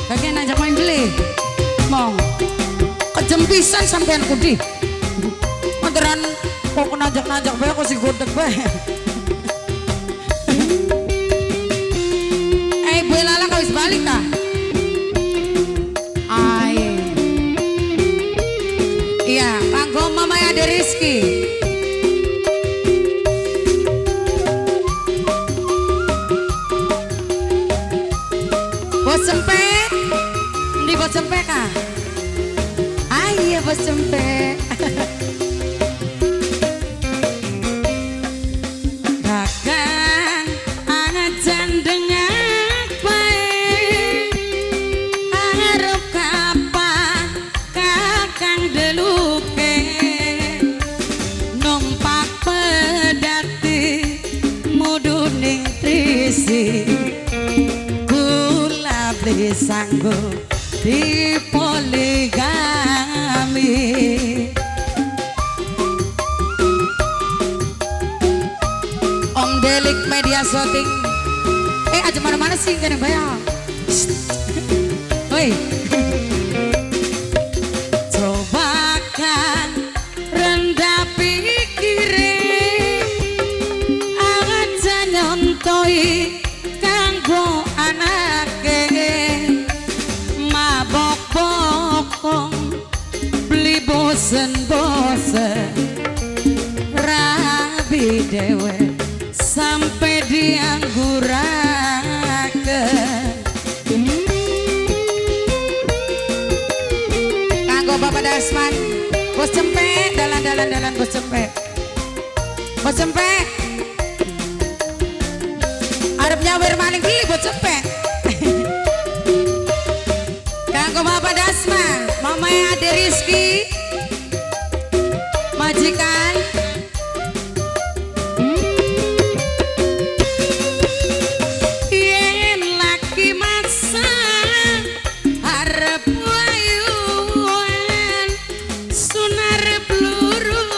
Kakek najak main beli. Mong. Kejempisan sampean kudi. Manteran kok najak-najak bae kok si godek bae. Eh, Bu Lala kau wis balik ta? Ai. Iya, kanggo Mama Ade Rizky. Bos cempe, di bos cempe kah? Ah iya bos cempe. Kakang ajan dengak bae, arep kapan kakang deluke, numpak pedati muduning trisi, kula beli sanggup di poligami. Om Delik Media Shooting. Eh aja mana-mana sih kena bayar. Woi. Cobakan rendah pikire, aja nyontoi kanggo anake, mabok bokong beli bosen-bosen, rabi dewe sampai diangguraken. Kanggo Bapak Dasman, bos cempe, dalan-dalan dalan bos cempe, bos cempe. Arep nyawer maning beli bos cempe. Kanggo Bapak Dasman, Mama Ade Rizky, majikan. Yen laki maksa arep wayuan, sunarep luru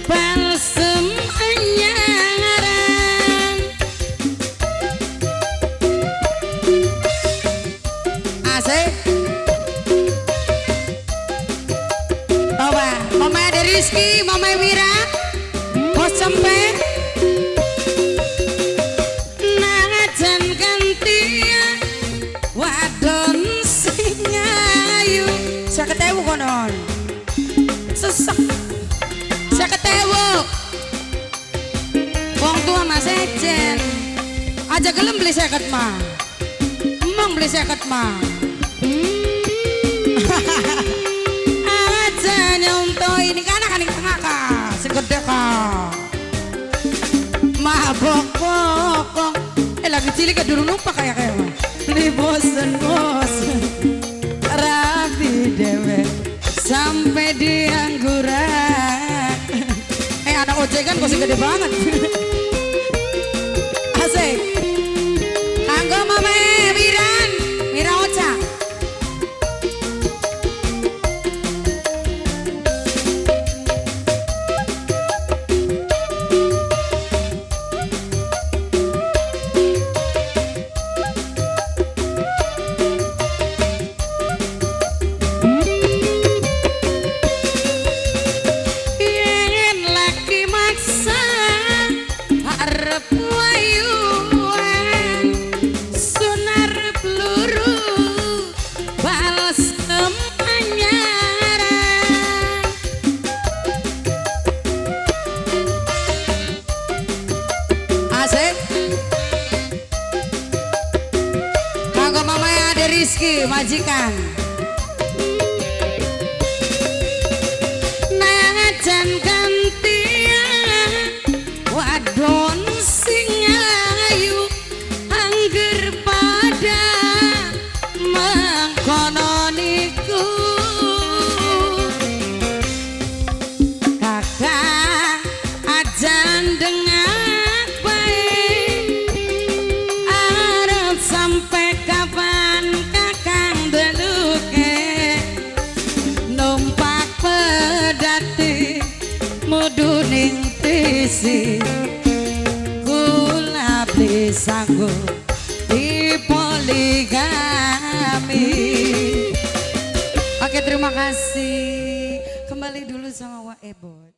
balsem anyaran. Asik. Coba, Mama Ade Rizky, Mama Wira, Bos Cempe. Najan gantian wadon sing ayu. 50.000 konon. Sesek. 50.000. Wong tua mas ejen. Aja gelem beli 50 mah. Emang beli 50 mah. Aja nyontoh ini kan akan ing tengah kah, sing gede kah. Mabok bokong. Eh lagi cilik ke durung numpak kayak kayak mah. Beli bosen bosen. Rabi dewe sampai diangguran. Eh anak ojekan kok sing gede banget. Asik. Kanggo Mama Wiran, Wira Oca. Yen laki maksa arep wayuan, sunarep luru balsem anyaran. Asik. Kanggo Mama Ade Rizky majikan. Najan gantian wadon sing ayu, angger pada mengkono niku. Kakak ajan dengak bae, arep sampai kapan kakang deluke, numpak pedati muduning tisi, kula beli sanggup di poligami. Rami. Oke, terima kasih. Kembali dulu sama Wa Ebot.